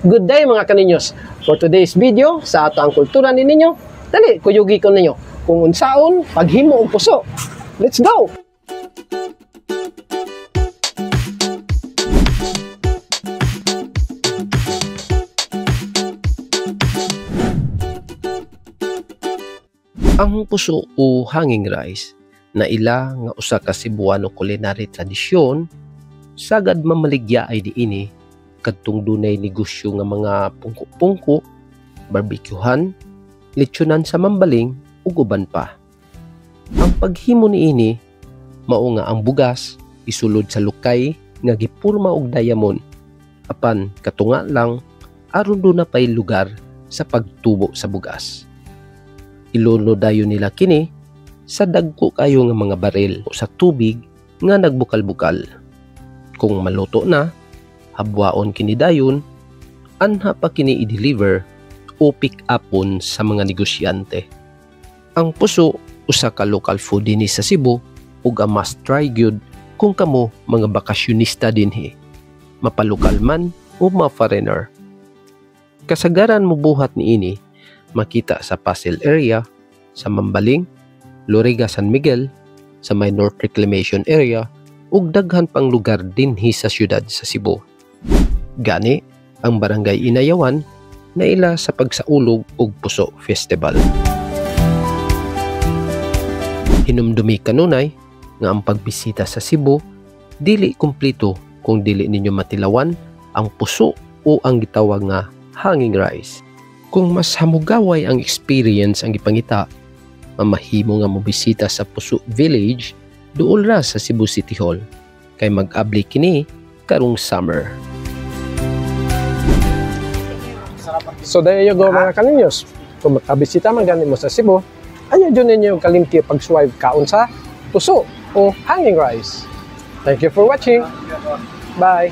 Good day, mga kaninyos. For today's video, sa ato ang kultura ni ninyo, dali, kuyugi ko ninyo kung unsaon paghimo og puso. Let's go! Ang puso o hanging rice na ila nga usa ka Cebuano culinary tradisyon, sagad mamaligya ay diini kadtong dunay negosyo nga mga pungko-pungko, barbecuehan, lechonan sa Mambaling ug uban pa. Ang paghimo niini mao nga ang bugas isulod sa lukay nga gipurma og diamond, apan katunga lang aron duna pay lugar sa pagtubo sa bugas. Ilunod dayon nila kini sa dagko kayo nga mga baril o sa tubig nga nagbukal-bukal. Kung maluto na, habwaon kini dayon, anha pa kini i-deliver o pick upon sa mga negosyante. Ang puso usa ka local food dinhi sa Cebu ug a must try gyud kung kamo mga bakasyonista dinhi, mapalokal man o ma-foreigner. Kasagaran mobuhat niini makita sa Pasil area, sa Mambaling, Loriga, San Miguel, sa may North Reclamation area ug daghan pang lugar dinhi sa siyudad sa Cebu. Gani, ang Barangay Inayawan naila sa pagsaulog og Puso Festival. Hinumdumi kanunay nga ang pagbisita sa Cebu dili kumpleto kung dili ninyo matilawan ang puso o ang gitawag nga hanging rice. Kung mas hamugaway ang experience ang gipangita, mamahimo nga mobisita sa Puso Village duol ra sa Cebu City Hall kay mag-abli kini karong summer. So there you go, mga kaninyos. Kung makabisita man gani mo sa Cebu, ayaw jud ninyo kalimti pag-swipe kaon sa puso o hanging rice. Thank you for watching. Bye!